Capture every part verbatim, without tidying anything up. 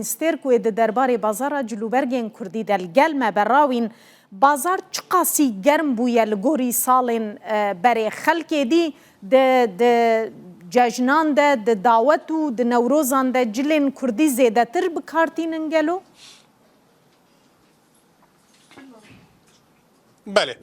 Stêrk wê di derbarê bazara cilûbergên kurdî de li gel me be rawîn, bazar çiqasî germ bûye li gorî salên, e, berê? Xelkê dî di, di cejnan de, di dawet û di newrozan de cilên kurdî zêdetir bi kar tînin gelo? Belê.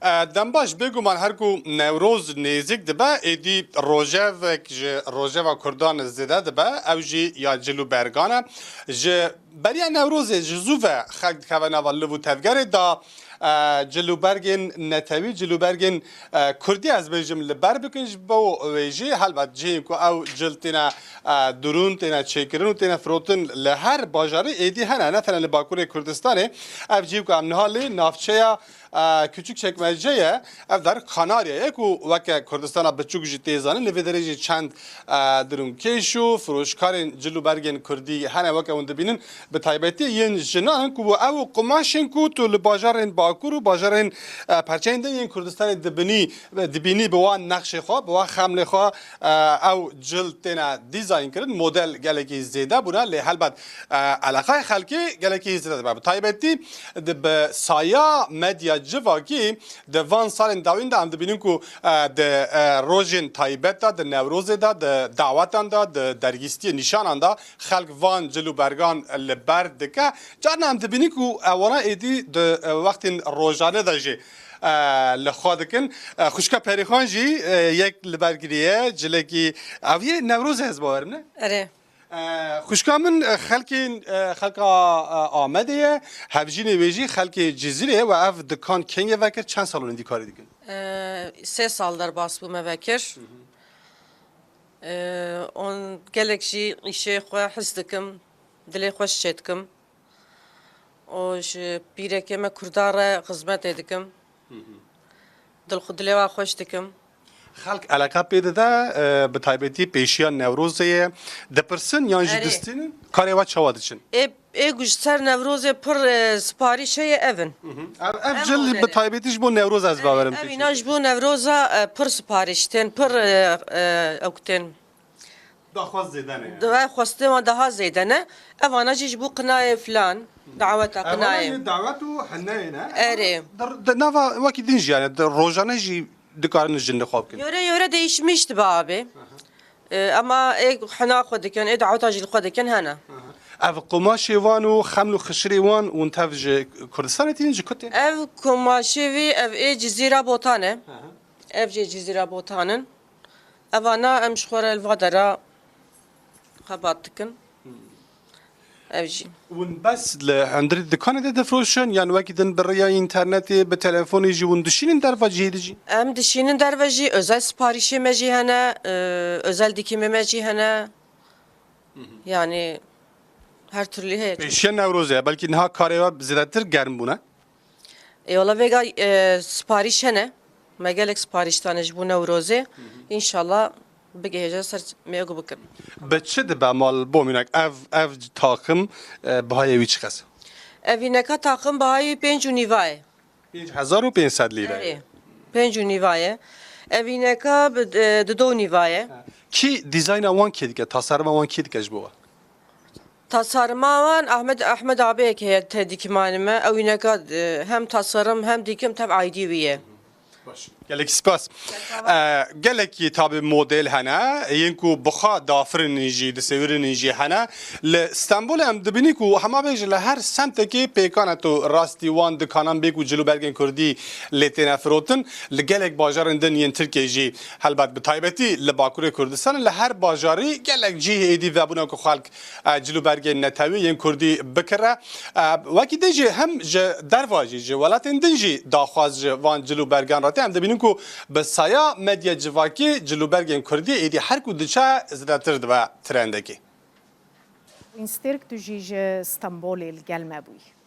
E, dembaş, bêguman her ku Newroz nêzik dibe, êdî rojevek ji rojeva Kurdan zêde dibe, ew jî ya cil û bergan e. Ji beriya Newrozê ji zû ve xelk dikeve nava liv û tevgerê da, e, cil û bergên netewî, cil û bergên, e, kurdî ez bêjim li ber bikin, ji bo wê jî helbet cihên ku ew cil têne, e, durûn, têne çêkirin û têne firotin li her bajarî êdî hene, ne tenê li Bakurê Kurdistanê. Ev cihê ku em niha lê navçeya, e, Küçükçekmece ye, ev der Kanarya ye ku weke Kurdistana Biçûk jî tê zanin, li vê derê jî çend, e, dirûnkêş û firoşkarên cil û bergên kurdî hene weke hûn dibînin, bi taybetî yên jinan in ku ew qumaşên ku tu li bajarên Bakur û bajarên, e, perçeyên din yên Kurdistanê dibinî, dibînî bi wan nexşê xwe, bi wan xemlê xwe, e, ew cil têne dîzayn kirin, model gelekî zêde bûne, lê helbet, e, eleqayê xelkê gelekî zêde dibe. Bi taybetî di, bi saya medya civakî di van salên dawîn de em dibînin ku, e, di, e, rojên taybet de, di Newrozê de, di dawetan de, di dergîstiyê nîşanan de xelk van cil û bergan li ber dike. Carna em dibînin ku, e, wana êdî di, e, wextên rojane de jî, e, li xwe dikin. E, xwişka Perîxan jî, e, yek li ber giriye, cilekî, ev yê Newrozê ez bawerim, ne? Erê. E, xwişka min, e, xelkên, e, xelka, e, Amedê ye, hevjînê wê jî xelkê Cizîrê ye we ev dikan kengê vekir, çend sal hûn êdî karê dikin? E, sê sal derbas bûme vekir. E, on gelek jî îşê xwe his dikim, dilê xweş çê dikim. Û ji pîrekê me Kurdan re xizmetê dikim. Dil xwe dilê wan xweş dikim. Xelk eleqa pê dide, e, bi taybetî pêşiya Newrozê ye. Dipirsin yan jî Erê. distînin? Karê we çawa diçin? Ê, ê ku ji ser Newrozê pir, e, siparîş heye ev in. Ev, ev Ev cil model bi e. taybetî ji bo Newroz ez bawerim Ev pêşiya. înan ji bo Newroza, e, pir siparîş tên, pir, e, e, ew tên. Daxwaz zêde ne yani. Daxwazê wan daha zêde ne. Evana jî ji bo qinayê filan, daweta Evana qinayê. yê dawet û heneyê ne. Erê. Di, di nava wekî din jî yani, di rojane jî dikarin jin li xwe bikin. Yöre yöre değişmiş dibe abi. E, ama ê hena xwe dikin, ê daweta jî li xwe dikin hene. Ev qumaşê wan û xeml û xişirê wan hûn tev ji Kurdistanê tînin, ji ku tên? Ev kumaşê vî, ev ê Cizîra Botan e. Ev jê Cizîra Botan in. Evana em ji xwe re li va dera xebat dikin. Ev jî. Hûn bes li hundirê dikanê de difiroşin, yan wekî din bi rêya înternetê, bi telefonê jî hûn dişînin derva cihê de jî? Em dişînin derve jî, özel siparîşê me jî hene, e, özel dikîmê me jî hene. Yani her türlü heye. Pêşiya Newrozê ye, belkî niha karê we zêdetir germ bûne? Ê, wala vêga, e, siparîş hene. Me gelek siparîş dane ji bo Newrozê. Înşallah bigihêje ser mêgo bikin. Bi çi dibe mal bo mînak? Ev, ev taqim, e, bihayê wî çiqas? Evîneka taqim bihayê wî pênc û nîva ye. Pênc hezar û pênc sed lîre. Erê. Pênc û nîva ye. Evîneka bi, e, dido û nîva ye. Kî dîzayna wan kê dike? Tasarima wan kê dike ji bo we? Tasarima wan Ahmet, Ahmet abiyek heye te dikîmanê me. Ew îneka, e, hem tasarım hem dikim tev aydî wî ye. Baş. Gelek spas. E, gelekî tabi model hene, yên ku bi xwe dafirinin jî, disewirinin jî hene. Li Stenbolê em dibînin ku hema bêje li her semtekê pêkan e, tu rastî wan dikanan bê ku cil û bergên kurdî lê têne firotin. Li gelek bajarên din yên Tirkiyê jî helbet bi taybetî li Bakurê Kurdistanê li her bajarî gelek cihê êdî vebûne ku xelk e, cil û bergên netewî yên kurdî bikire. E, wekî din jî hem ji derva jî, ji welatên din jî daxwaz ji van cil û bergan re tê. Em dibînin ku bi saya medya civakî cil û bergên kurdî êdî her ku diçe zêdetir dibe trendekê. Înstêrk, tu jî ji Stenbolê li gel me bûyî.